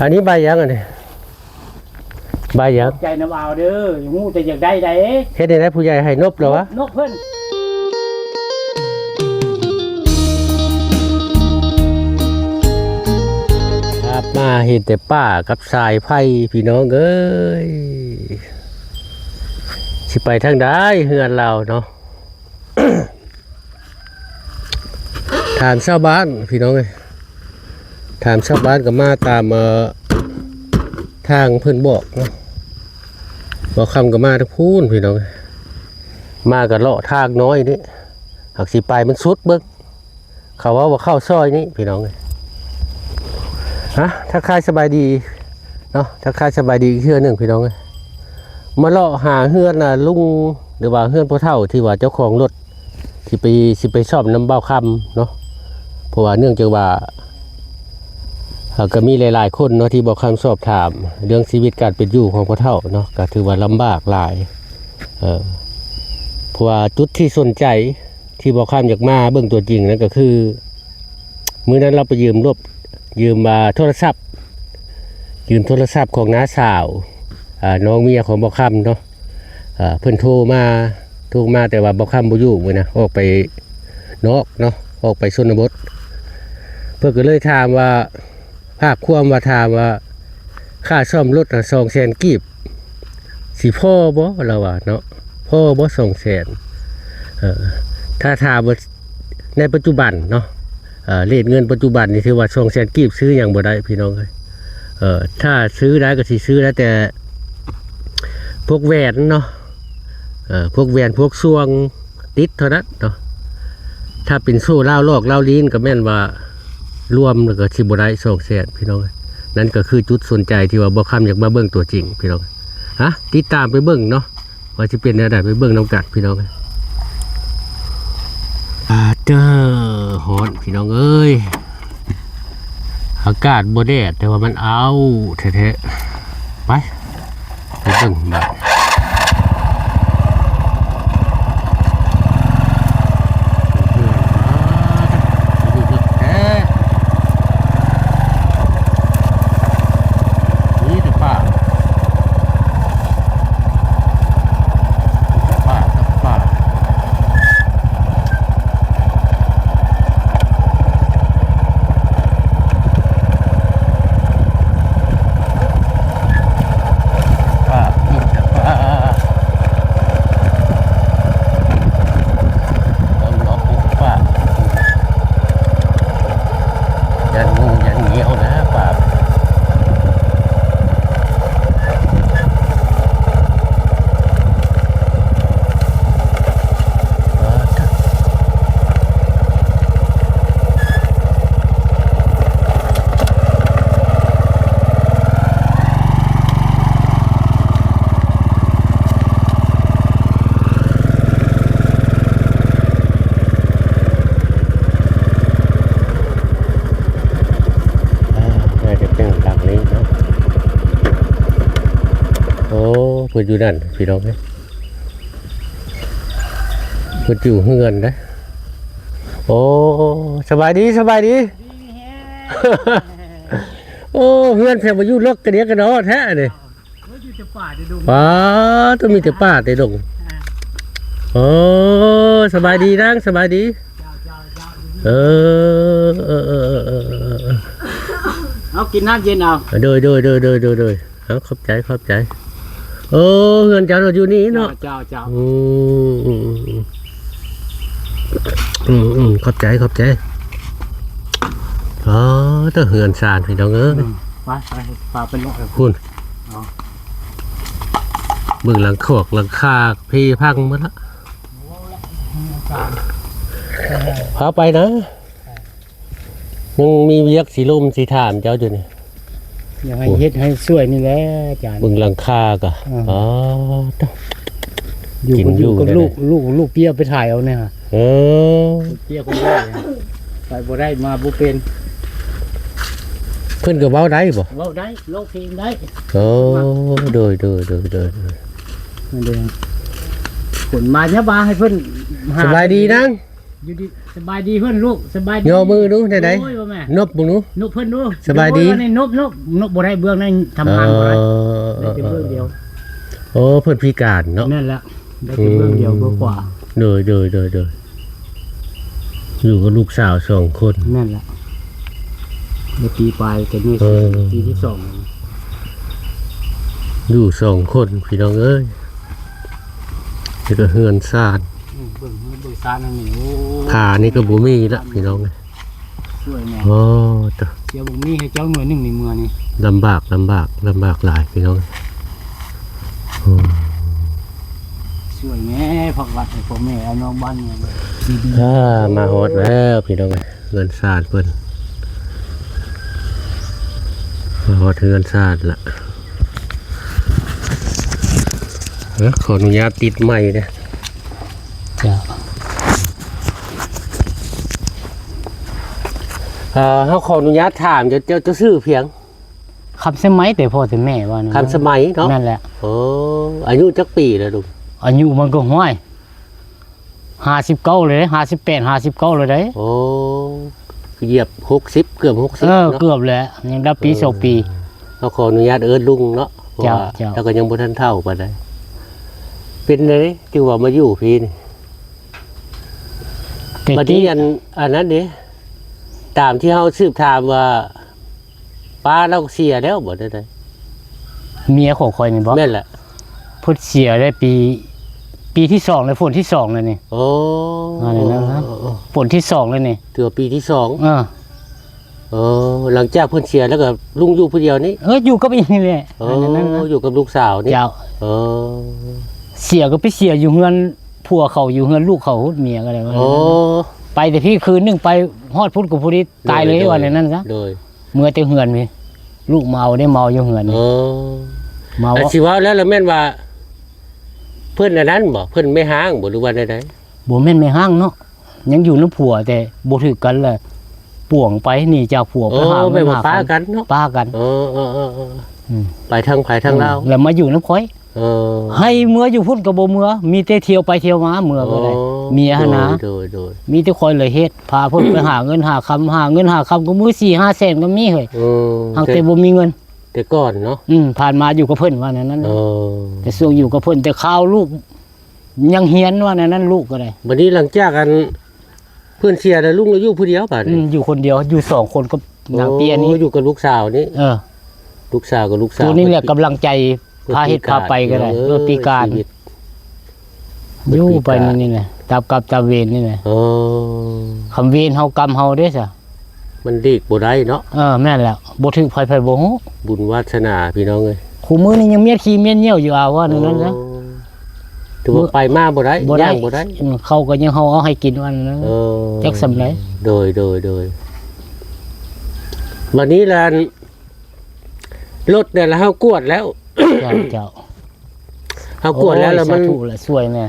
ອັນນີ້ໃບຫຍັງອັນນີ້? ໃບຫຍັງ? ໃຈນຳອາວເດີ ຮູ້ແຕ່ຢາກໄດ້ໃດ. ເຮັດໃຫ້ໄດ້ ຜູ້ໃຫຍ່ໃຫ້ນົບແລ້ວວະ? ນົບເພິ່ນ. ມາເຫັນແຕ່ປ່າກັບສາຍໄຟ ພີ່ນ້ອງເອີຍ. ຊິໄປທາງໃດເຮືອນລາວເນາະ? ຖາມຊາວບ້ານພີ່ນ້ອງເອີຍ ຖາມຊາວບ້ານກໍມາຕາມ ເອີ ທາງເພິ່ນບອກເນາະ. ບໍ່ຄຳກໍມາທາງພຸ້ນພີ່ນ້ອງເອີຍ ມາກໍເລາະທາງນ້ອຍນີ້ ຫາກຊິໄປມັນສຸດເບິ່ງ ເຂົາເວົ້າວ່າເຂົ້າຊອຍນີ້ພີ່ນ້ອງເອີຍ. ຮະ ທັກທາຍສະບາຍດີເນາະ ທັກທາຍສະບາຍດີອີກເທື່ອໜຶ່ງພີ່ນ້ອງເອີຍ. ມາເລາະຫາເຮືອນ ອ່າ ລຸງ ຫຼືວ່າເຮືອນພໍ່ເຖົ້າທີ່ວ່າເຈົ້າຂອງລົດ ທີ່ໄປ ຊິໄປສ້ອມນຳບ່າວຄຳເນາະ. ເພາະວ່າເນື່ອງຈາກວ່າ ເອີ ກໍມີຫຼາຍໆຄົນເນາະ ທີ່ບ່າວຄຳສອບຖາມເລື່ອງຊີວິດການເປັນຢູ່ຂອງພໍ່ເຖົ້າເນາະ ກໍຖືວ່າລຳບາກຫຼາຍ. ເອີ ເພາະວ່າຈຸດທີ່ສົນໃຈ ທີ່ບ່າວຄຳຢາກມາເບິ່ງຕົວຈິງນັ້ນກໍຄື ມື້ນັ້ນລາວໄປຢືມລົບ ຢືມ ອ່າ ໂທລະສັບ ຢືມໂທລະສັບຂອງນ້າສາວ ອ່າ ນ້ອງເມຍຂອງບ່າວຄຳເນາະ. ເອີ ເພິ່ນໂທມາ ໂທມາ ແຕ່ວ່າບ່າວຄຳບໍ່ຢູ່ມື້ນະ ອອກໄປນອກເນາະ ອອກໄປຊົນນະບົດ. ເພິ່ນກໍເລີຍຖາມວ່າ ພາກຄວາມວ່າຖາມວ່າຄ່າສ້ອມລົດນະ ສອງແສນກີບ ຊິພໍບໍ່ ລາວວ່າເນາະ ພໍບໍ່ ສອງແສນ. ເອີ ຖ້າຖາມວ່າໃນປັດຈຸບັນເນາະ ເອີ ເຣດເງິນປັດຈຸບັນນີ້ ຖືວ່າສອງແສນກີບຊື້ຫຍັງບໍ່ໄດ້ພີ່ນ້ອງເອີຍ. ເອີ ຖ້າຊື້ໄດ້ກໍຊິຊື້ໄດ້ແຕ່ພວກແຫວນເນາະ ເອີ ພວກແຫວນ ພວກຊ່ວງ ຕິດເທົ່ານັ້ນເນາະ. ຖ້າເປັນໂສ້ລາວຫຼອກລາວລີນກໍແມ່ນວ່າລວມແລ້ວກໍຊິບໍ່ໄດ້ສອງແສນພີ່ນ້ອງເອີຍ. ນັ້ນກໍຄືຈຸດສົນໃຈທີ່ວ່າບ່າວຄຳຢາກມາເບິ່ງຕົວຈິງພີ່ນ້ອງ. ຮະ ຕິດຕາມໄປເບິ່ງເນາະ ວ່າຊິເປັນແນວໃດ ໄປເບິ່ງນຳກັນພີ່ນ້ອງ. ອາເຕີ ຮ້ອນພີ່ນ້ອງເອີຍ. ອາກາດບໍ່ແດດ ແຕ່ວ່າມັນອ້າວແທ້ໆ. ໄປ ໄປເບິ່ງບາດ ເຮືອນ ອາ ເລິກແທ້ ມີແຕ່ປ່າ ມີແຕ່ປ່າ ແຕ່ປ່າ. ປາ ມີແຕ່ປາ ເອົາເນາະ ປູກປາ ຢ້ານງູຢ້ານງຽວນະປາ. ອ່າ ໜ້າຈະເປັນຫຼັງນີ້ເນາະ. ໂອ້ ເພິ່ນຢູ່ນັ້ນພີ່ນ້ອງເອີຍ ເພິ່ນຢູ່ເຮືອນເດ້. ໂອ້ ສະບາຍດີ ສະບາຍດີ. ໂອ້ ເຮືອນແຖວວ່າຢູ່ເລິກກະເດຍກະດໍແທ້ນີ້. ໂອ້ຍ ຢູ່ແຕ່ປ່າແຕ່ດົງ ປາດໂທ້ ມີແຕ່ປ່າແຕ່ດົງ. ອ່າ ໂອ້ ສະບາຍດີນາງ ສະບາຍດີ. ເຈົ້າ ເຈົ້າ ເຈົ້າ ເອີ ເອີ ເອົາກິນນ້ຳເຢັນເອົາ. ໂດຍ ໂດຍ ເອົາ ຂອບໃຈ ຂອບໃຈ. ໂອ້ ເຮືອນເຈົ້າຢູ່ນີ້ເນາະ. ເຈົ້າ ເຈົ້າ ເຈົ້າ. ອືມ ອືມ ອືມ ອືມ ຂອບໃຈ ຂອບໃຈ. ອໍ ເຕີ ເຮືອນຊານພີ່ນ້ອງເອີຍ. ອືມ ໄປ ໄປ ພາໄປເລາະພຸ້ນ. ອໍ ເບິ່ງຫຼັງຄອກຫຼັງຄາເພພັງໝົດລະ. ພາໄປນະ ຍັງມີວຽກຊິລົມຊິຖາມເຈົ້າຢູ່ນີ້. ຢາກໃຫ້ເຮັດໃຫ້ຊ່ວຍນີ້ແຫຼະອາຈານ. ເບິ່ງຫຼັງຄາກະ ອືມ ອໍ ຢູ່ ຢູ່ກັບລູກ ລູກ ລູກເປຍໄປຖ່າຍເອົາແນ່. ເອີ ເປຍຄົນດຽວ ໄປບໍ່ໄດ້ ມາບໍ່ເປັນ. ເພິ່ນກໍເວົ້າໄດ້ບໍ່? ເວົ້າໄດ້ ຮ້ອງເພງໄດ້. ໂອ້ ໂດຍ ໂດຍ ໂດຍ ໂດຍ ໂດຍ. ຄົນມາຍາມາໃຫ້ເພິ່ນຫາ. ສະບາຍດີນາງ. ຢູ່ດີ ສະບາຍດີເພິ່ນລູກ ສະບາຍດີ ຍໍມືດູ ແນວໃດ? ໂອ້ຍ ບໍ່ແມ່ນ ນົບເບິ່ງດູ ນົບເພິ່ນດູ ສະບາຍດີ ໂອ້ຍ ນີ້ນົບ ນົບ ນົບບໍ່ໄດ້ເບື້ອງນັ້ນ ທຳງານບໍ່ໄດ້ ເອີ ໄດ້ແຕ່ເບື້ອງດຽວ ໂອ້ ເພິ່ນພິການເນາະ ແມ່ນແລ້ວ ໄດ້ແຕ່ເບື້ອງດຽວ ອືມ ເບື້ອງຂວາ ໂດຍ ໂດຍ ໂດຍ ໂດຍ ຢູ່ກັບລູກສາວສອງຄົນ ແມ່ນແລ້ວ ໄດ້ປີປາຍ ແຕ່ນີ້ ເອີ ປີທີສອງ ຢູ່ສອງຄົນ ພີ່ນ້ອງເອີຍ ແລ້ວກໍເຮືອນຊານ ອືມ ເບິ່ງເຮືອນເບິ່ງຊານອັນນີ້ ໂອ້ ຜ້ານີ້ກໍບໍ່ມີລະ ພີ່ນ້ອງເອີຍ ຊ່ວຍແດ່ ໂອ້ ຕະ ດຽວບໍ່ມີໃຫ້ເຈົ້າໜ່ວຍໜຶ່ງໃນເມືອນີ້ ລຳບາກ ລຳບາກ ລຳບາກຫຼາຍ ພີ່ນ້ອງ ໂອ້ ຊ່ວຍແດ່ ພັກວັດໃຫ້ພໍ່ແມ່ ເອົານ້ອງບ້ານນີ້ ອ່າ ມາຮອດແລ້ວ ພີ່ນ້ອງເອີຍ ເຮືອນຊານເພິ່ນ ມາຮອດເຮືອນຊານລະ ເອີ ຂໍອະນຸຍາດຕິດໄມເດີ້ ເຈົ້າ ເອີ ເຮົາຂໍອະນຸຍາດຖາມ ເຈົ້າ ເຈົ້າ ເຈົ້າຊື່ພຽງ? ຄຳສະໄໝ ແຕ່ພໍ່ແຕ່ແມ່ວ່ານັ້ນ ຄຳສະໄໝເນາະ ແມ່ນແຫຼະ ໂອ້ ອາຍຸຈັກປີແລ້ວລຸງ? ອາຍຸມັນກໍ ຫ້ວຍ ຫ້າສິບເກົ້າແລ້ວເດ້ ຫ້າສິບແປດ ຫ້າສິບເກົ້າແລ້ວເດ້ ໂອ້ ຢຽບຫົກສິບ ເກືອບຫົກສິບ ເອີ ເນາະ ເກືອບແລ້ວ ຍັງໄດ້ປີ ເອີ ສອງປີ ເຮົາຂໍອະນຸຍາດເອີ້ນລຸງເນາະ ເພາະວ່າ ເຈົ້າ ເຈົ້າ ລາວກໍຍັງບໍ່ທັນເຖົ້າປານໃດ ເປັນໃດ ຈຶ່ງວ່າມາຢູ່ພີ້ນີ້? ແຕ່ ບັດນີ້ ທີ່ ອັນ ອັນນັ້ນເດ້ ຕາມທີ່ເຮົາສືບຖາມວ່າ ປ້າລາວເສຍແລ້ວບໍ່ ແນວໃດ? ເມຍຂອງຂ້ອຍນີ້ບໍ່? ແມ່ນແຫຼະ ເພິ່ນເສຍໄດ້ປີ ປີທີສອງແລ້ວ ຝົນທີສອງແລ້ວນີ້ ໂອ້ ອັນນັ້ນນະ ໂອ້ ຝົນທີສອງແລ້ວນີ້ ຖືວ່າປີທີສອງ ເອີ ເອີ ຫຼັງຈາກເພິ່ນເສຍແລ້ວກໍລຸງຢູ່ຜູ້ດຽວນີ້? ເອີ ຢູ່ກັບອີ່ນີ້ແຫຼະ ໂອ້ ອັນນັ້ນນະ ຢູ່ກັບລູກສາວນີ້ ເຈົ້າ ເອີ ເສຍກໍໄປເສຍຢູ່ເຮືອນຜົວເຂົາ ຢູ່ເຮືອນລູກເຂົາ ເມຍກໍໄດ້ວ່າ ໂອ້ ໄປແຕ່ພີ້ຄືນໜຶ່ງ ໄປຮອດພຸ້ນກໍພໍດີຕາຍເລີຍ ໂດຍ ວ່າແນວນັ້ນຊະ ໂດຍ ເມືອແຕ່ເຮືອນພີ້ ລູກເມົາເດ້ ເມົາຢູ່ເຮືອນ ເອີ ເມົາ ອັນຊິເວົ້າແລ້ວລະແມ່ນວ່າ ເພິ່ນອັນນັ້ນບໍ່? ເພິ່ນແມ່ຮ້າງບໍ່ ຫຼືວ່າແນວໃດ? ບໍ່ແມ່ນແມ່ຮ້າງເນາະ ຍັງຢູ່ນຳຜົວ ແຕ່ບໍ່ຖືກກັນລະ ປວງໄປ ໜີຈາກຜົວໄປ ໂອ້ ຫາເງິນຫາຄຳ ແບບວ່າປະກັນເນາະ ປະກັນ ເອີ ເອີ ອືມ ໄປທາງໃຜທາງລາວ ແລ້ວມາຢູ່ນຳຂ້ອຍ ເອີ ໃຫ້ເມືອຢູ່ພຸ້ນກໍບໍ່ເມືອ ມີແຕ່ທ່ຽວໄປທ່ຽວມາ ເມືອບໍ່ໄດ້ ໂອ້ ເມຍຫັ້ນນະ ໂດຍ ໂດຍ ມີແຕ່ຂ້ອຍເລີຍເຮັດ ພາເພິ່ນໄປຫາເງິນຫາຄຳ ຫາເງິນຫາຄຳກໍມື້ສີ່ຫ້າແສນກໍມີເຮີ້ຍ ເອີ ຫາກແຕ່ບໍ່ມີເງິນ ແຕ່ກ່ອນເນາະ ອືມ ຜ່ານມາຢູ່ກັບເພິ່ນວ່າແນວນັ້ນ ເອີ ແຕ່ຊ່ວງຢູ່ກັບເພິ່ນ ແຕ່ຄາວລູກຍັງຮຽນວ່າແນວນັ້ນ ລູກກໍໄດ້ ບັດນີ້ຫຼັງຈາກອັນ ເພິ່ນເສຍແລ້ວ ລຸງລະຢູ່ຜູ້ດຽວບາດນີ້ ອືມ ຢູ່ຄົນດຽວ ຢູ່ສອງຄົນກັບນາງເຕ້ຍນີ້ ໂອ້ ຢູ່ກັບລູກສາວນີ້ ເອີ ລູກສາວກັບລູກສາວ ໂຕນີ້ແຫຼະ ເພິ່ນກຳລັງໃຈ ພາເຮັດພາໄປກໍໄດ້ ເອີ ເອີ ປີການ ຢູ່ໄປນີ້ແຫຼະ ຕາມກຳຕາມເວນນີ້ແຫຼະ ໂອ້ ຄຳເວນເຮົາກຳເຮົາເດ້ຊະ ມັນຫຼີກບໍ່ໄດ້ເນາະ ເອີ ແມ່ນແລ້ວ ບໍ່ຖືກໃຜ ໃຜບໍ່ຮູ້ ບຸນວາສະໜາພີ່ນ້ອງເອີຍ ຄູ່ມື້ນີ້ຍັງມຽນຂີ້ມຽນຍ່ຽວຢູ່ ອາ ວ່າແນວນັ້ນຊະ ໂອ້ ຖືວ່າໄປມາບໍ່ໄດ້ ບໍ່ໄດ້ ຍ່າງບໍ່ໄດ້ ອືມ ເຂົາກໍຍັງເຮົາເອົາໃຫ້ກິນວ່ານັ້ນ ເອີ ຈັກສ່ຳໃດ ໂດຍ ໂດຍ ໂດຍ ບັດນີ້ລະ ລົດນີ້ລະເຮົາກວດແລ້ວ ເຈົ້າ ເຈົ້າ ເຮົາກວດແລ້ວ ໂອ້ຍ ລະມັນ ສາທຸລະ ຊ່ວຍແດ່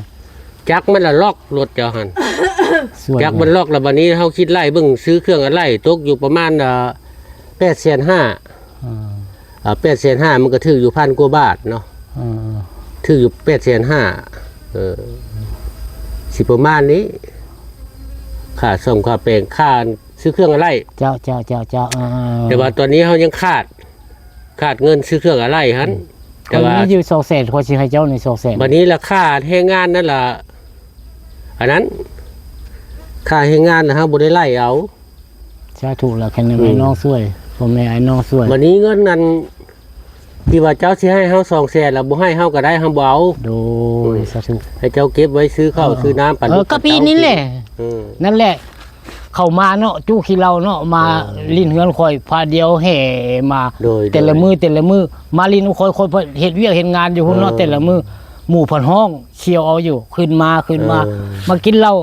ຈັກມັນລະລັອກລົດເຈົ້າຫັ້ນ ຊ່ວຍ ຈັກມັນລັອກລະ ບັດນີ້ເຮົາຄິດໄລ່ເບິ່ງ ຊື້ເຄື່ອງອາໄຫຼ່ຕົກຢູ່ປະມານ ເອີ ແປດແສນຫ້າ ອ່າ ອ່າ ແປດແສນຫ້າ ມັນກໍຖືກຢູ່ພັນກວ່າບາດເນາະ ເອີ ຖືກຢູ່ແປດແສນຫ້າ ເອີ ຊິປະມານນີ້ ຄ່າສ້ອມຄ່າແປງ ຄ່າຊື້ເຄື່ອງອາໄຫຼ່ ເຈົ້າ ເຈົ້າ ເຈົ້າ ເຈົ້າ ເອີ ແຕ່ວ່າຕອນນີ້ເຮົາຍັງຂາດ ຂາດເງິນຊື້ເຄື່ອງອາໄຫຼ່ຫັ້ນ ອືມ ແຕ່ວ່າມີຢູ່ສອງແສນ ຂ້ອຍຊິໃຫ້ເຈົ້ານີ້ສອງແສນ ບັດນີ້ລາຄາແຮງງານນັ້ນລະ ອັນນັ້ນ ຄ່າແຮງງານລະເຮົາບໍ່ໄດ້ໄລ່ເອົາ ສາທຸລະ ແຄ່ນັ້ນ ອືມ ອ້າຍນ້ອງຊ່ວຍ ພໍ່ແມ່ອ້າຍນ້ອງຊ່ວຍ ບັດນີ້ເງິນນັ້ນ ທີ່ວ່າເຈົ້າຊິໃຫ້ເຮົາສອງແສນລະ ບໍ່ໃຫ້ເຮົາກໍໄດ້ ເຮົາບໍ່ເອົາ ໂດຍ ອືມ ສາທຸ ໃຫ້ເຈົ້າເກັບໄວ້ຊື້ເຂົ້າ ເອີ ຊື້ນ້ຳປັນ ເອີ ກໍປີນີ້ແຫຼະ ເອີ ນັ້ນແຫຼະ ເຂົາມາເນາະ ຈຸຂີ້ເຫຼົ້າເນາະ ມາ ເອີ ຫຼິ້ນເຮືອນຂ້ອຍ ພາດຽວແຫ່ມາ ໂດຍ ແຕ່ລະມື້ ໂດຍ ແຕ່ລະມື້ ມາຫຼິ້ນນຳຂ້ອຍ ຂ້ອຍເຮັດວຽກເຮັດງານຢູ່ພຸ້ນເນາະ ເອີ ແຕ່ລະມື້ ໝູ່ເພິ່ນຮ້ອງ ສ່ຽວເອົາຢູ່ ຂຶ້ນມາ ຂຶ້ນມາ ເອີ ມາກິນເຫຼົ້າ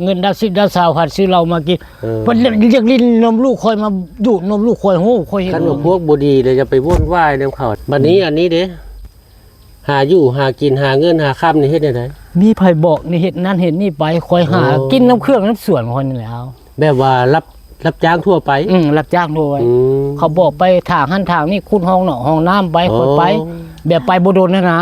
ເງິນດາວສິບ ດາວຊາວພັນ ຊື້ເຫຼົ້າມາກິນ ເອີ ເພິ່ນຢາກຫຼິ້ນນົມລູກຂ້ອຍ ມາດູດນົມລູກຂ້ອຍ ໂຫ ຂ້ອຍເຫັນ ຄັນວ່າພວກບໍ່ດີແລ້ວ ຢ່າໄປວຸ່ນວາຍນຳເຂົາ ບັດນີ້ ອືມ ອັນນີ້ເດ້ ຫາຢູ່ຫາກິນ ຫາເງິນຫາຄຳນີ້ເຮັດແນວໃດ? ມີໃຜບອກນີ້ ເຮັດນັ້ນເຮັດນີ້ໄປ ຂ້ອຍຫາ ໂອ້ ກິນນຳເຄື່ອງນຳສວນຂ້ອຍນີ້ແຫຼະ ເອົາ ແບບວ່າຮັບ ຮັບຈ້າງທົ່ວໄປ ອືມ ຮັບຈ້າງທົ່ວໄປ ອືມ ເຂົາບອກໄປຖາງຫັ້ນຖາງນີ້ ຂຸດຮ່ອງນອກຮ່ອງນ້ຳໄປ ໂອ້ ຂ້ອຍໄປ ແບບໄປບໍ່ດົນຫັ້ນນະ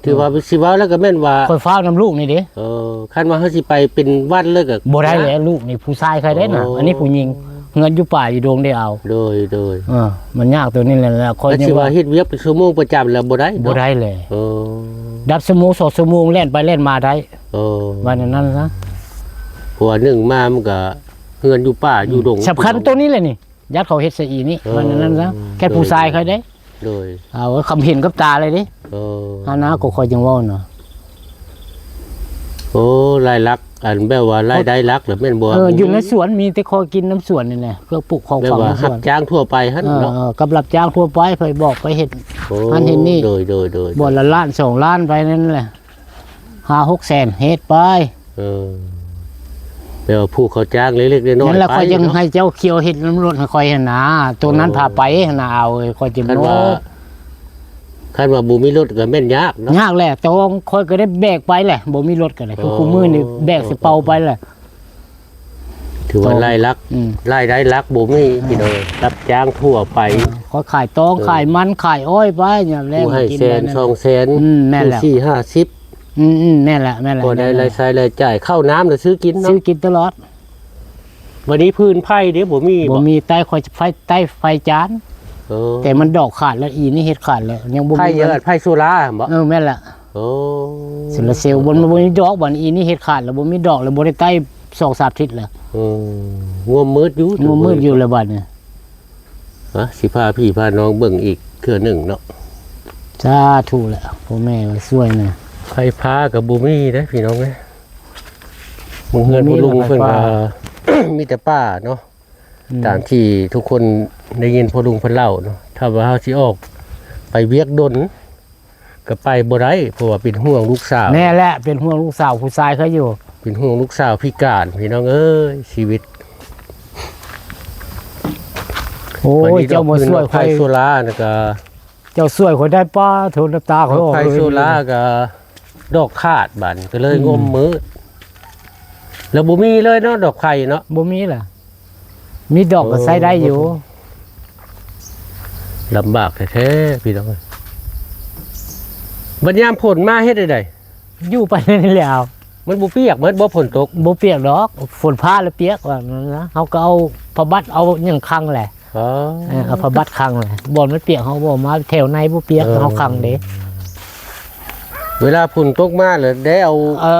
ຖືວ່າ ເອີ ຊິເວົ້າແລ້ວກໍແມ່ນວ່າ ຂ້ອຍຟ້າວນຳລູກນີ້ເດ້. ເອີ ຄັນວ່າເຮົາຊິໄປເປັນວັດເລີຍກໍ ບໍ່ໄດ້ແຫຼະ ລູກນີ້ຜູ້ຊາຍຂ້ອຍເດ້ນະ ໂອ້ ອັນນີ້ຜູ້ຍິງ ເຮືອນຢູ່ປ່າຢູ່ດົງໄດ້ເອົາ. ໂດຍ ໂດຍ ເອີ ມັນຍາກຕົວນີ້ແຫຼະ ຂ້ອຍຍັງວ່າ ຊິວ່າເຮັດວຽກເປັນຊົ່ວໂມງປະຈຳແລ້ວບໍ່ໄດ້ເນາະ ບໍ່ໄດ້ແຫຼະ. ເອີ ດັບຊົ່ວໂມງສອງຊົ່ວໂມງ ແລ່ນໄປແລ່ນມາໄດ້. ເອີ ວ່າແນວນັ້ນຊະ ເພາະວ່າໜຶ່ງມາມັນກໍເຮືອນຢູ່ປ່າຢູ່ດົງ ສຳຄັນຕົວນີ້ແຫຼະນີ້ ຢ້ານເຂົາເຮັດໃສ່ອີນີ້ ເອີ ວ່າແນວນັ້ນຊະ ແຕ່ຜູ້ຊາຍຂ້ອຍເດ້ ໂດຍ ເອົາຄຳເຫັນກັບຕາເລີຍເດ້. ເອີ ຫັ້ນນະ ກໍຂ້ອຍຈຶ່ງເວົ້ານະ. ໂອ້ ລາຍຫຼັກ ອັນແບບວ່າລາຍໄດ້ຫຼັກລະແມ່ນບໍ່ ເອີ ບໍ່ມີ ຢູ່ໃນສວນ ມີແຕ່ຂໍກິນນຳສວນນີ້ແຫຼະ ເພື່ອປູກຂອງຝັງໃນສວນ ແບບວ່າຮັບຈ້າງທົ່ວໄປຫັ້ນເນາະ. ເອີ ກັບຮັບຈ້າງທົ່ວໄປ ໄປບອກໄປເຮັດ ໂອ້ ຫັ້ນເຮັດນີ້ ໂດຍ ໂດຍ ໂດຍ ບ່ອນລະລ້ານສອງລ້ານໄປນັ້ນແຫຼະ ຫ້າຫົກແສນເຮັດໄປ. ເອີ ແປວ່າຜູ້ເຂົາຈ້າງເລັກໆນ້ອຍໆ ນັ້ນລະ ໄປ ຂ້ອຍຍັງ ເນາະ ໃຫ້ເຈົ້າຂຽວເຮັດນຳລົດໃຫ້ຂ້ອຍຫັ້ນນາ ໂຕນັ້ນ ເອີ ພາໄປຫັ້ນນາ ເອົາຂ້ອຍຈະ ຄັນວ່າ ບໍ່ ຄັນວ່າບໍ່ມີລົດກໍແມ່ນຍາກເນາະ ຍາກແຫຼະ ແຕ່ວ່າຂ້ອຍກໍໄດ້ແບກໄປແຫຼະ ບໍ່ມີລົດກໍໄດ້ ຄື ອໍ ຄູ່ມື້ນີ້ແບກໃສ່ເປົາໄປແຫຼະ. ຖືວ່າ ອໍ ລາຍຫຼັກ ອືມ ລາຍໄດ້ຫຼັກບໍ່ມີ ອ່າ ພີ່ນ້ອງ ຮັບຈ້າງທົ່ວໄປ ອ່າ ຂ້ອຍຂາຍຕອງ ເອີ ຂາຍມັນ ຂາຍອ້ອຍໄປ ຍາມແລ້ງ ຜູ້ໃຫ້ແສນ ສອງແສນ ອືມ ແມ່ນແລ້ວ ສີ່ຫ້າສິບ ອືມໆ ແມ່ນແຫຼະ ແມ່ນແຫຼະ ພໍໄດ້ລາຍໃຊ້ລາຍຈ່າຍ ເຂົ້ານ້ຳລະຊື້ກິນເນາະ ຊື້ກິນຕະຫຼອດ. ບັດນີ້ຟືນໄຟເດ້ ບໍ່ມີບໍ່? ບໍ່ມີ ໃຕ້ຂ້ອຍໄຟ ໃຕ້ໄຟຈານ ເອີ ແຕ່ມັນດອກຂາດແລ້ວ ອີນີ້ເຮັດຂາດແລ້ວ ຍັງບໍ່ມີ ໄຟເຍ ເງິນ ໄຟໂຊລາບໍ່? ເອີ ແມ່ນລະ ໂອ້ ໂຊລາເຊວ ບໍ່ ບໍ່ມີດອກ ບັດນີ້ອີນີ້ເຮັດຂາດແລ້ວ ບໍ່ມີດອກແລ້ວ ບໍ່ໄດ້ໄຕ້ສອງສາມທິດແລ້ວ. ເອີ ງວມມືດຢູ່ ງວມມືດຢູ່ແລ້ວບັດນີ້. ອ່ະ ຊິພາພີ່ພານ້ອງເບິ່ງອີກເທື່ອໜຶ່ງເນາະ. ສາທຸແຫຼະ ພໍ່ແມ່ຊ່ວຍແດ່. ໄຟຟ້າກໍບໍ່ມີເດ້ພີ່ນ້ອງເອີຍ ເບິ່ງເຮືອນພໍ່ລຸງເພິ່ນກໍມີແຕ່ປ່າເນາະ ອືມ ຕາມທີ່ທຸກຄົນໄດ້ຍິນພໍ່ລຸງເພິ່ນເລົ່າເນາະ. ຖ້າວ່າເຮົາຊິອອກໄປວຽກດົນ ກໍໄປບໍ່ໄດ້ ເພາະວ່າເປັນຫ່ວງລູກສາວ. ແນ່ແຫຼະ ເປັນຫ່ວງລູກສາວ ຜູ້ຊາຍເຂົາຢູ່ ເປັນຫ່ວງລູກສາວພິການ ພີ່ນ້ອງເອີຍ ຊີວິດ. ໂອ້ຍ ເຈົ້າມາຊ່ວຍຂ້ອຍ ໂຊລານະກະ ເຈົ້າຊ່ວຍຂ້ອຍໄດ້ ປ້າໂທ ນ້ຳຕາຂ້ອຍອອກເລີຍ. ໂຊລາກະດອກຂາດ ບາດນີ້ກໍເລີຍ ອືມ ງົມມືດ ແລ້ວບໍ່ມີເລີຍເນາະ ດອກໄຟເນາະ ບໍ່ມີລະ. ມີດອກກໍໃຊ້ໄດ້ຢູ່. ໂອ້ ລຳບາກແທ້ໆ ພີ່ນ້ອງເອີຍ. ບັດຍາມຝົນມາເຮັດໃດ? ຢູ່ໄປນີ້ແຫຼະ. ມັນບໍ່ປຽກໝົດບໍ່ ຝົນຕົກ? ບໍ່ປຽກດອກ ຝົນຟ້າລະປຽກ ວ່ານັ້ນນະ. ເຮົາກໍເອົາຜ້າບັດ ເອົາຫຍັງຂັງແຫຼະ. ອໍ ເອີ ເອົາຜ້າບັດຂັງແຫຼະ. ບ່ອນມັນປຽກ ເຮົາບໍ່ມາ ແຖວໃນບໍ່ປຽກ ເອີ ເຮົາຂັງເດ້. ເວລາຝົນຕົກມາລະໄດ້ເອົາ ເອີ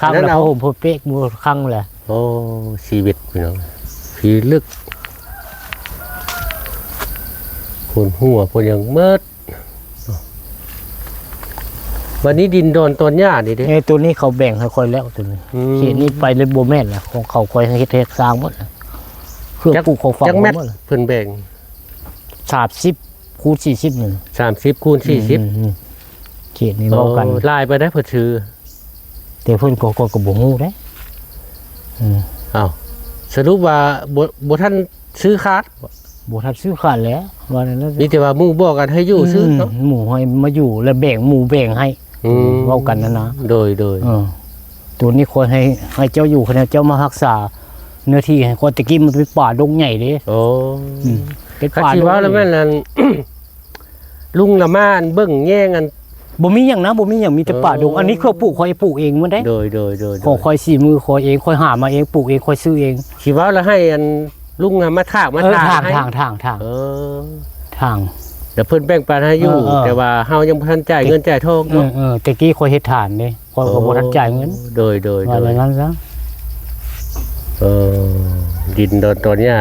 ຂັງແລ້ວ ຜ້າຫົ່ມຜ້າເປກບໍ່ຂັງແຫຼະ. ໂອ້ ຊີວິດພີ່ນ້ອງ ພິລຶກ ຄົນຫົວຄົນຫຍັງໝົດ. ບັດນີ້ດິນດອນຕອນຫຍ້ານີ້ເດ້? ເອີ ໂຕນີ້ເຂົາແບ່ງໃຫ້ຂ້ອຍແລ້ວ ໂຕນີ້ ອືມ ເຂດນີ້ໄປເລີຍບໍ່ແມ່ນລະ ຂອງເຂົາ ຂ້ອຍເຮັດ ເຮັດສ້າງໝົດລະ ເຄື່ອງປູກຂອງຝັງໝົດລະ. ຈັກແມັດເພິ່ນແບ່ງ? ສາມສິບ ຄູນສີ່ສິບນີ້ ສາມສິບຄູນສີ່ສິບ ອືມ ເຂດນີ້ເວົ້າກັນ. ໂອ້ ຫຼາຍປານໃດເພິ່ນຊື້? ແຕ່ເພິ່ນກໍ ຂ້ອຍກໍບໍ່ຮູ້ເດ້. ອືມ ເອົ້າ ສະຫຼຸບວ່າບໍ່ ບໍ່ທັນຊື້ຂາດ? ບໍ່ທັນຊື້ຂາດແຫຼະ ວ່ານັ້ນແຫຼະ. ມີແຕ່ວ່າໝູ່ບອກກັນໃຫ້ຢູ່ຊື່ເນາະ. ອືມ ໝູ່ໃຫ້ມາຢູ່ ແລ້ວແບ່ງ ໝູ່ແບ່ງໃຫ້ ອືມ ເວົ້າກັນຫັ້ນນະ. ໂດຍ ໂດຍ ເອີ ໂຕນີ້ຂ້ອຍໃຫ້ ໃຫ້ເຈົ້າຢູ່ ໃຫ້ເຈົ້າມາຮັກສາເນື້ອທີ່ໃຫ້ຂ້ອຍ. ແຕ່ກີ້ມັນເປັນປ່າດົງໃຫຍ່ເດ້. ໂອ້ ອືມ ເປັນປ່າດົງໃຫຍ່. ຄັນຊິເວົ້າແລ້ວແມ່ນອັນ ລຸງລະມາອັນເບິ່ງແຍງອັນ ບໍ່ມີຫຍັງນະ ບໍ່ມີຫຍັງ ມີແຕ່ປ່າດົງ. ເອີ ອັນນີ້ເຄື່ອງປູກ ຂ້ອຍປູກເອງໝົດເດ້. ໂດຍ ໂດຍ ໂດຍ ຂອງຂ້ອຍສີມືຂ້ອຍເອງ ຂ້ອຍຫາມາເອງ ປູກເອງ ຂ້ອຍຊື້ເອງ. ຊິເວົ້າແລ້ວໃຫ້ອັນລຸງມາຖາກ ມາຖາງໃຫ້ ຖາງ ຖາງ ຖາງ ເອີ ຖາງ ແລ້ວເພິ່ນແບ່ງປັນໃຫ້ຢູ່. ເອີ ເອີ ແຕ່ວ່າເຮົາຍັງບໍ່ທັນຈ່າຍເງິນຈ່າຍທອງເນາະ. ເອີ ເອີ ແຕ່ກີ້ຂ້ອຍເຮັດຖານເດ້. ຂ້ອຍກໍບໍ່ທັນຈ່າຍເງິນ. ໂອ້ ໂດຍ ໂດຍ ວ່າແນວນັ້ນຊະ. ເອີ ດິນດອນຕອນຫຍ້າ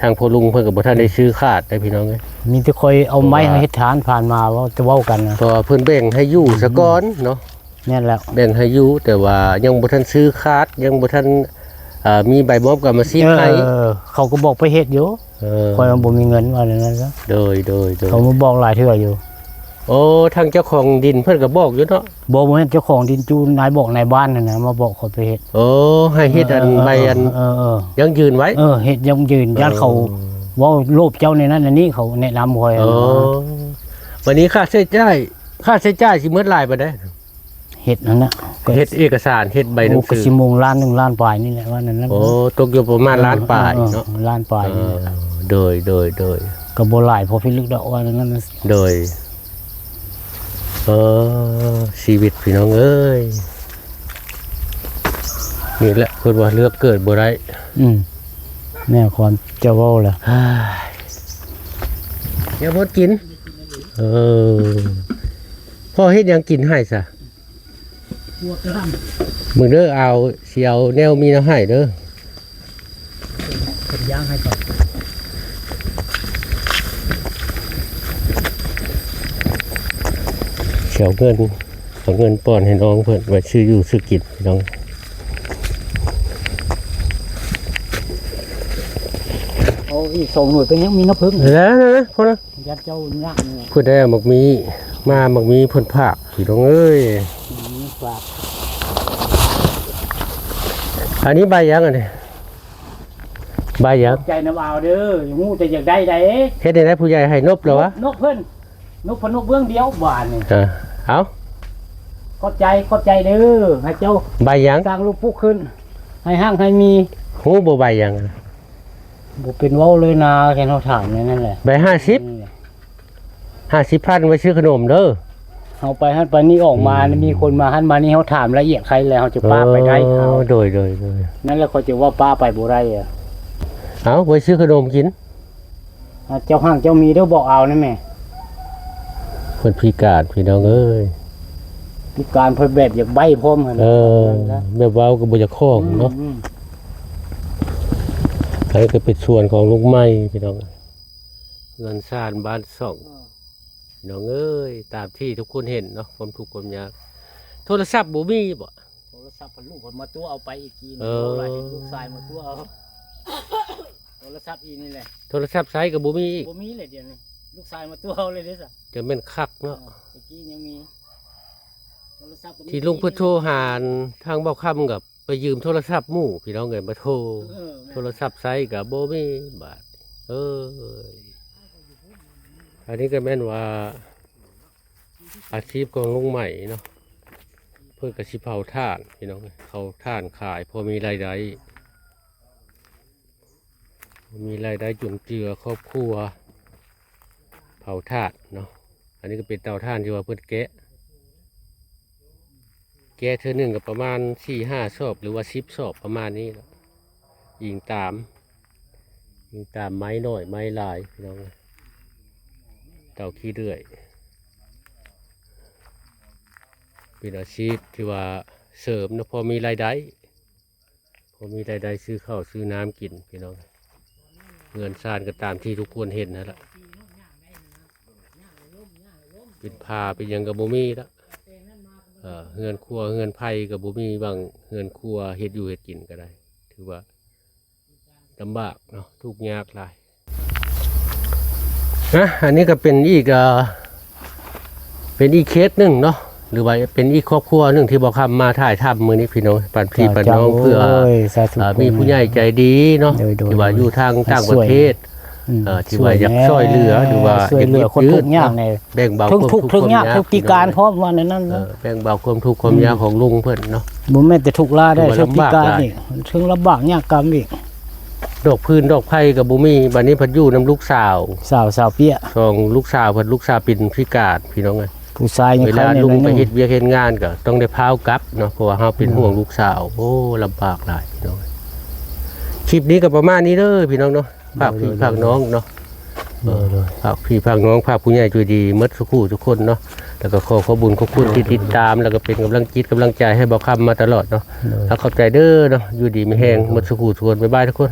ທາງພໍ່ລຸງເພິ່ນກໍບໍ່ທັນໄດ້ຊື້ຂາດເດ້ພີ່ນ້ອງເອີຍ. ມີແຕ່ຂ້ອຍເອົາໄມ້ ເພາະວ່າ ເຮັດຖານ ຜ່ານມາເວົ້າ ແຕ່ເວົ້າກັນນະ ເພາະວ່າເພິ່ນແບ່ງໃຫ້ຢູ່ ອືມ ສະກ່ອນເນາະ. ແມ່ນແລ້ວ ແບ່ງໃຫ້ຢູ່ ແຕ່ວ່າຍັງບໍ່ທັນຊື້ຂາດ ຍັງບໍ່ທັນ ເອີ ມີໃບມອບກຳມະສິດໃຫ້. ເອີ ເຂົາກໍບອກໄປເຮັດຢູ່. ເອີ ຂ້ອຍວ່າບໍ່ມີເງິນ ວ່າແນວນັ້ນຊະ. ໂດຍ ໂດຍ ໂດຍ ເຂົາມາບອກຫຼາຍເທື່ອຢູ່. ໂອ້ ທາງເຈົ້າຂອງດິນເພິ່ນກໍບອກຢູ່ເນາະ. ບໍ່ ບໍ່ແມ່ນເຈົ້າຂອງດິນ ຢູ່ນາຍບອກນາຍບ້ານຫັ້ນນະ ມາບອກຂ້ອຍໄປເຮັດ. ໂອ້ ໃຫ້ເຮັດອັນ ເອີ ໃບອັນ ເອີ ເອີ ຢັ້ງຢືນໄວ້. ເອີ ເຮັດຢັ້ງຢືນ. ເອີ ຢ້ານເຂົາເວົ້າໂລບເຈົ້າໃນນັ້ນໃນນີ້ ເຂົາແນະນຳຂ້ອຍ. ໂອ້ ບັດນີ້ຄ່າໃຊ້ຈ່າຍ ຄ່າໃຊ້ຈ່າຍຊິໝົດຫຼາຍປານໃດ? ເຮັດຫັ້ນນະ ເຮັດເອກະສານ ເຮັດໃບໜັງສື ໂອ້ ກໍຊິໂມງລ້ານໜຶ່ງ ລ້ານປາຍນີ້ແຫຼະ ວ່ານັ້ນນະ. ໂອ້ ຕົກຢູ່ປະມານ ເອີ ລ້ານປາຍເນາະ. ເອີ ເອີ ລ້ານປາຍນີ້ແຫຼະ. ເອີ ໂດຍ ໂດຍ ໂດຍ ກໍບໍ່ຫຼາຍພໍພິລຶກດອກ ວ່ານັ້ນນະ. ໂດຍ ເອີ ຊີວິດພີ່ນ້ອງເອີຍ ນີ້ແຫຼະເພິ່ນວ່າເລືອກເກີດບໍ່ໄດ້. ອືມ ແນວຄວາມເຈົ້າເວົ້າແຫຼະ. ດຽວເພິ່ນກິນ. ເອີ ພໍ່ເຮັດຫຍັງກິນໃຫ້ຊະ? ເບິ່ງເດີ ເອົາ ຊິເອົາແນວມີແນວໃຫ້ເດີ. ເປັນຢ່າງໃຫ້ກ່ອນ ຊິເອົາເງິນ ເອົາເງິນປ້ອນໃຫ້ນ້ອງເພິ່ນ ໄວ້ຊື້ຢູ່ຊື້ກິນພີ່ນ້ອງ. ເອົາອີກສອງໜ່ວຍ ເປັນຫຍັງມີນ້ຳເຜິ້ງ ເອີ ພໍແລ້ວ ຢ້ານເຈົ້າຍາກນີ້ ເພິ່ນໄດ້ເອົາໝາກມີ້ມາ ໝາກມີ້ເພິ່ນຝາກພີ່ນ້ອງເອີຍ. ອືມ ຝາກ ອັນນີ້ໃບຫຍັງອັນນີ້? ໃບຫຍັງ? ຂອບໃຈນຳອາວເດີ ຮູ້ແຕ່ຢາກໄດ້ໃດ. ເຮັດໃດ ຜູ້ໃຫຍ່ໃຫ້ນົບແລ້ວວະ? ນົບເພິ່ນ ນົບເພິ່ນ ນົບເບື້ອງດຽວບາດນີ້. ເອີ ເອົາ ຂອບໃຈ ຂອບໃຈເດີ ໃຫ້ເຈົ້າ ໃບຫຍັງ? ສ້າງລູກປຸກຂຶ້ນ ໃຫ້ຮັ່ງໃຫ້ມີ. ຮູ້ບໍ່ໃບຫຍັງ? ບໍ່ເປັນເວົ້າເລີຍນາ ແຄ່ເຮົາຖາມແນວນັ້ນແຫຼະ. ໃບຫ້າສິບ ອືມ ຫ້າສິບພັນໄວ້ຊື້ຂະໜົມເດີ. ເຮົາໄປຫັ້ນໄປນີ້ອອກມາ ອືມ ມີຄົນມາຫັ້ນມານີ້ ເຮົາຖາມລະອຽດໃຄແລ້ວ ເຮົາຈະປາກໄປໄດ້. ອໍ ໂດຍ ໂດຍ ໂດຍ ນັ້ນແຫຼະ ຂ້ອຍຈະວ່າປາກໄປບໍ່ໄດ້ອະ. ເອົາ ໄວ້ຊື້ຂະໜົມກິນ. ອາ ເຈົ້າຮັ່ງເຈົ້າມີເດີ ບອກອາວນະແມ່. ເພິ່ນພິການພີ່ນ້ອງເອີຍ ພິການ ເພິ່ນແບບຢາກໃບ້ພ້ອມຫັ້ນ. ເອີ ແບບເວົ້າກໍບໍ່ຢາກຄ່ອງເນາະ. ອືມ ອັນນີ້ກໍເປັນສວນຂອງລຸງໃໝ່ພີ່ນ້ອງ ເຮືອນຊານບ້ານຊ່ອງ. ເອີ ພີ່ນ້ອງເອີຍ ຕາມທີ່ທຸກຄົນເຫັນເນາະ ຄວາມທຸກຄວາມຍາກ. ໂທລະສັບບໍ່ມີບໍ? ໂທລະສັບເພິ່ນ ລູກເພິ່ນມາຕົວະເອົາໄປອີກກີ້. ເອີ ລູກຊາຍມາຕົວະເອົາ ໂທລະສັບອີ່ນີ້ແຫຼະ. ໂທລະສັບໃຊ້ກໍບໍ່ມີອີກ. ບໍ່ມີແຫຼະດຽວນີ້ ລູກຊາຍມາຕົວະເອົາເລີຍເດ້ຊະ. ຈະແມ່ນຄັກເນາະ. ເອີ ແຕ່ກີ້ຍັງມີ ໂທລະສັບກໍມີ. ທີ່ລຸງເພິ່ນໂທຫາທາງເບົາຄຳ ກໍໄປຢືມໂທລະສັບໝູ່ພີ່ນ້ອງເອີຍ ມາໂທ. ເອີ ແມ່ນ ໂທລະສັບໃຊ້ກໍບໍ່ມີບາດ. ເອີ ອັນນີ້ກໍແມ່ນວ່າ ອາຊີບຂອງລຸງໃໝ່ເນາະ ເພິ່ນກໍຊິເຜົາຖ່ານພີ່ນ້ອງເອີຍ ເຜົາຖ່ານຂາຍ ພໍມີລາຍໄດ້ ມີລາຍໄດ້ຈຸນເຈືອຄອບຄົວ ເຜົາຖ່ານເນາະ. ອັນນີ້ກໍເປັນເຕົາຖ່ານທີ່ວ່າເພິ່ນແກະ ແກະເທື່ອໜຶ່ງກໍປະມານສີ່ຫ້າສອບ ຫຼືວ່າສິບສອບປະມານນີ້ແຫຼະ ອີງຕາມ ອີງຕາມໄມ້ໜ້ອຍໄມ້ຫຼາຍພີ່ນ້ອງ. ເຕົາຂີ້ເລື່ອຍ ເປັນອາຊີບທີ່ວ່າເສີມເນາະ ພໍມີລາຍໄດ້ ພໍມີລາຍໄດ້ຊື້ເຂົ້າຊື້ນ້ຳກິນພີ່ນ້ອງ. ເຮືອນຊານກໍຕາມທີ່ທຸກຄົນເຫັນຫັ້ນລະ ເປັນຜ້າເປັນຫຍັງກໍບໍ່ມີລະ ເອີ ເຮືອນຄົວເຮືອນໄພກໍບໍ່ມີ ບາງເຮືອນຄົວເຮັດຢູ່ເຮັດກິນກໍໄດ້ ຖືວ່າລຳບາກເນາະ ທຸກຍາກຫຼາຍ. ນະ ອັນນີ້ກໍເປັນອີກ ເອີ ເປັນອີກເຄສໜຶ່ງເນາະ ຫຼືວ່າເປັນອີກຄອບຄົວໜຶ່ງທີ່ບໍ່ຄຳມາຖ່າຍທຳມື້ນີ້ພີ່ນ້ອງ ປັນພີ່ປັນນ້ອງ ເພື່ອ ເອີ ມີຜູ້ໃຫຍ່ໃຈດີເນາະ ທີ່ວ່າຢູ່ທາງຕ່າງປະເທດ ເອີ ທີ່ວ່າຢາກຊ່ວຍເຫຼືອ ຫຼືວ່າຢາກຍິບຢືນ ແບ່ງເບົາຄວາມທຸກຄວາມຍາກ ເຖິງທຸກເຖິງຍາກ ເຖິງພິການພ້ອມວ່າແນວນັ້ນເນາະ. ເອີ ແບ່ງເບົາຄວາມທຸກຄວາມຍາກຂອງລຸງເພິ່ນເນາະ ບໍ່ແມ່ນແຕ່ທຸກລາໄດ້ ເຖິງພິການອີກ ເຖິງລຳບາກຍາກກຳອີກ. ດອກຟືນດອກໄຟກໍບໍ່ມີ ບາດນີ້ພັດຢູ່ນຳລູກສາວ ສາວ ສາວເປ້ຍ ສອງລູກສາວ ເພິ່ນລູກສາວເປັນພິການພີ່ນ້ອງເອີຍ. ຜູ້ຊາຍຍັງ ເວລາລຸງໄປເຮັດວຽກເຮັດງານກໍຕ້ອງໄດ້ພາວກັບເນາະ ເພາະວ່າເຮົາເປັນຫ່ວງລູກສາວ. ໂອ້ ລຳບາກຫຼາຍພີ່ນ້ອງເອີຍ. ຄລິບນີ້ກໍປະມານນີ້ເດີພີ່ນ້ອງເນາະ ຝາກພີ່ຝາກນ້ອງເນາະ ເອີ ຝາກພີ່ຝາກນ້ອງ ຝາກຜູ້ໃຫຍ່ໃຈດີໝົດສູ່ຜູ້ທຸກຄົນເນາະ. ແລ້ວກໍຂໍຂອບບຸນຂອບຄຸນທີ່ຕິດຕາມ ແລ້ວກໍເປັນກຳລັງຈິດກຳລັງໃຈໃຫ້ເບົາຄຳມາຕະຫຼອດເນາະ. ແລ້ວຂອບໃຈເດີເນາະ ຢູ່ດີມີແຮງໝົດສູ່ຜູ້ທຸກຄົນ ບາຍບາຍທຸກຄົນ.